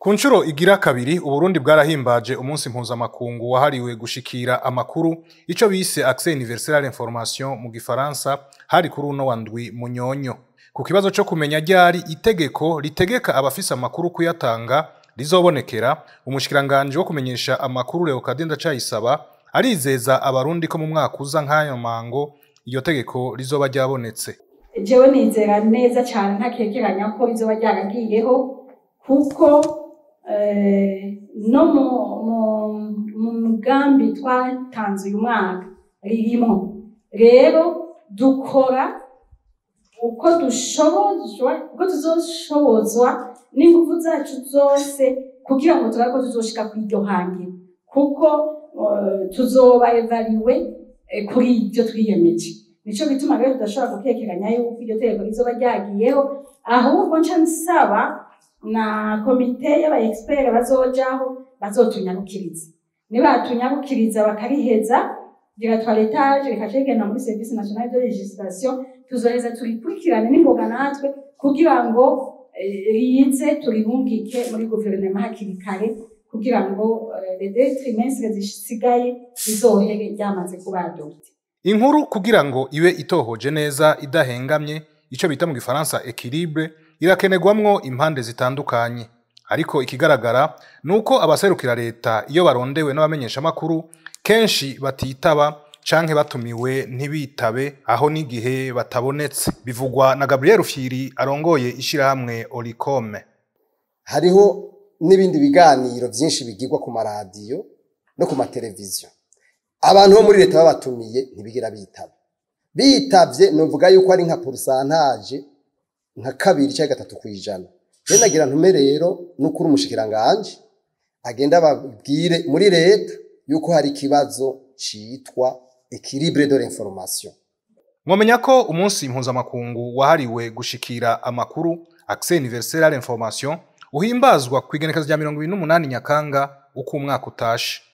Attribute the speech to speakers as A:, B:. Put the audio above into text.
A: Ku nshuro igira kabiri, Uburundi bwarahimbaje umunsi mpuzamakungu wahariwe gushikira amakuru, ico bise accès universel à l'information mu gifaransa. Hari kuri uno wa 7 Munyonyo. Ku kibazo co kumenya ryari itegeko ritegeka abafise amakuru kuyatanga rizobonekera, umushikiranganje wo kumenyesha amakuru Leocadie Ndacayisaba arizeza Abarundi ko mu mwaka uza nk'ayo mango iyo tegeko rizoba ryabonetse.
B: Jewe nizera neza cyane ntakekeranya ko rizoba ryaragiyeho, kuko no mu mugambi twatanze uyu mwaka ririmo. Rero dukora uko dushobozwa, uko tuzoshobozwa n'ingufu zacu zose kugira ngo turabe ko tuzoshika kuri iryo hangiro, kuko tuzoba évalués kuri ibyo twiyemeje. Nico gituma rero tudashobora gukekeranya yuko iryo tegeko rizoba ryagiyeho. Ahubwo nca nsaba na komite y'aba experts bazojaho bazotunyarukiriza. Nibatunyarukiriza bakariheza gira toilettage, rikaca rigenda muri Service national de législation, tuzoheza turikurikirane n'ingoga natwe kugira ngo rize turihungike muri guverinoma hakiri kare, kugira ngo les 2 trimestres zisigaye rizohere ryamaze kuba adopté.
A: Inkuru kugira ngo ibe itohoje neza idahengamye, ico bita mu gifaransa équilibre, irakenerwamwo impande zitandukanye. Ariko ikigaragara nuko abaserukira leta iyo barondewe n'abamenyeshamakuru kenshi batitaba canke batumiwe ntibitabe, aho n'igihe batabonetse. Bivugwa na Gabriel Rufyiri arongoye ishirahamwe Olucome.
C: Hariho n'ibindi biganiro byinshi bigirwa ku maradiyo no ku mateleviziyo. Abantu bo muri leta babatumiye ntibigera bitaba. Bitavye novuga yuko ari nka pourcentage nka 2 cyangwa 3%. Rero nagira ntume rero n'ukuri umushikiranganje agenda ababwire muri leta yuko hari ikibazo citwa équilibre de l'information.
A: Mwomenya ko umunsi mpuzamakungu wahariwe gushikira amakuru, accès universel à l'information, uhimbazwa kw'igenekerezo rya 28 Nyakanga uko umwaka utashe.